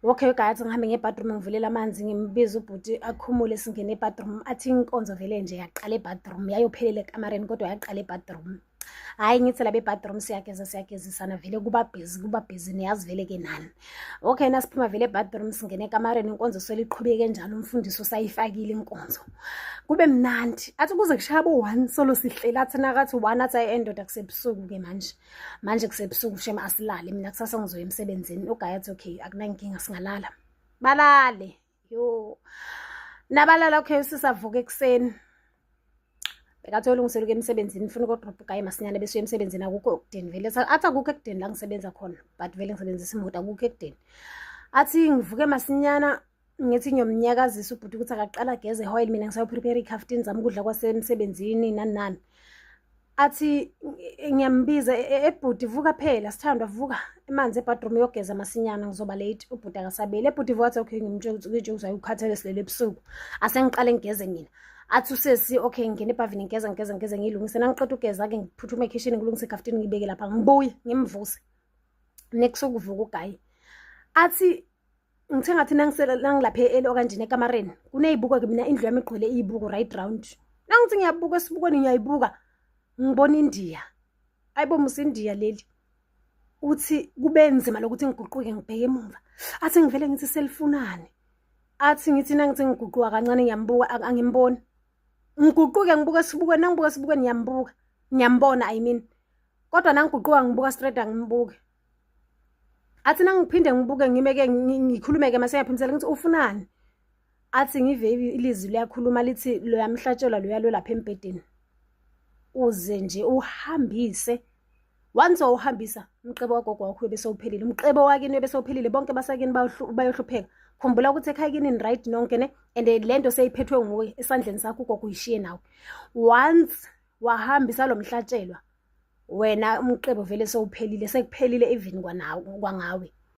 Okay, uGayi athi ngihambe nge-bathroom, ngivulela amanzi, ngimbiza ubhuti akhumule, singene e-bathroom. Athi inkonzo vele nje yaqala e-bathroom, yayophelela ekamareni, kodwa yaqala e-bathroom. Hhayi, ngithi lapha e-bathroom siyageza, siyagezisana vele, kuba busy, kuba busy, niyazi vele ke nani. Okay, nasiphuma vele e-bathroom, singene ekamareni, inkonzo sele iqhubeke njalo, umfundisi usayifakile inkonzo, kube mnandi. Athi kuze kushaya bo-1 solo sihleli, athi nakathi 1, athi ayi endoda, kusebusuku-ke manje, manje kusebusuku shem, asilale, mina kusasa ngizoya emsebenzini. UGayi athi okay, akunankinga, singalala. Balale yo, nabalala. Okay, usisavuka ekuseni, bekathi uyolungisela ukuya emsebenzini, ufuna ukodrobha uGayi masinyane bese uya emsebenzini. Akukho ekudeni vele, athi akukho ekudeni la ngisebenza khona, but vele ngisebenzisa imoto, akukho ekudeni. Athi ngivuke masinyana, ngithi ngiyomnyakazisa ubhuti ukuthi akaqala ageze oil, mina ngisayoprepare ikhaftini zami, ukudla kwasemsebenzini, nani nani. Athi ngiyambiza, "Ebhuti, vuka phela, sithandwa, vuka, emanzi ebathroom, uyogeza masinyana, ngizoba late." Ubhuti akasabeli. Ebhuti vuka. Athi okay, ngimtshela ukuthi ngitshe ukuthi ayukhathele, silele ebusuku, asengiqale ngigeze mina. Athi usesi okay, ngingena ebhavini, ngigeza, ngigeza, ngigeze, ngiyilungise. Nangiqeda ugeza-ke, ngiphuthume ekhishini, ngilungise ikhaftini, ngibeke lapha, ngibuye ngimvuse. Nekusokuvuka uGayi, athi ngithe ngathi nangilapha elo kanjena ekamareni, kuneyibuko-ke, mina indlu yami igcwele iyibuko right round. Nangithi ngiyabuka esibukweni, ngiyayibuka, ngibona iNdiya. Ayibo musa, iNdiya leli. Uthi kube nzima lokuthi ngiguquke ngibheke emumva. Athi ngivele ngithi selifunani. Athi ngithi nangithi ngiguquka kancane, ngiyambuka, angimboni. Ngiguquke ngibuka esibukweni, nangibuka esibukweni ngiyambuka, ngiyambona, I mean, kodwa nangiguquka ngibuka straight, angimbuke. Athi nangiphinde ngibuke, ngime-ke, ngikhulume-ke mase ngiyaphimisela, ngithi ufunani. Athi ngive ilizwi liyakhuluma lithi loya mhlatshelwa loya lo lapha embhedeni, uze nje uhambise. Once wawuhambisa, umqebo wagogo wakho uyobe sewuphelile, umqebo wakini uyobe sewuphelile, bonke basakini bayohlupheka. Khumbula ukuthi ekhaya kini right nonke ne, and le nto seyiphethwe nguwe esandleni sakho, ugogo uyishiye nawe. Once wahambisa lo mhlatshelwa, wena umqebo vele sewuphelile, sekuphelile even kwanawe kwangawe.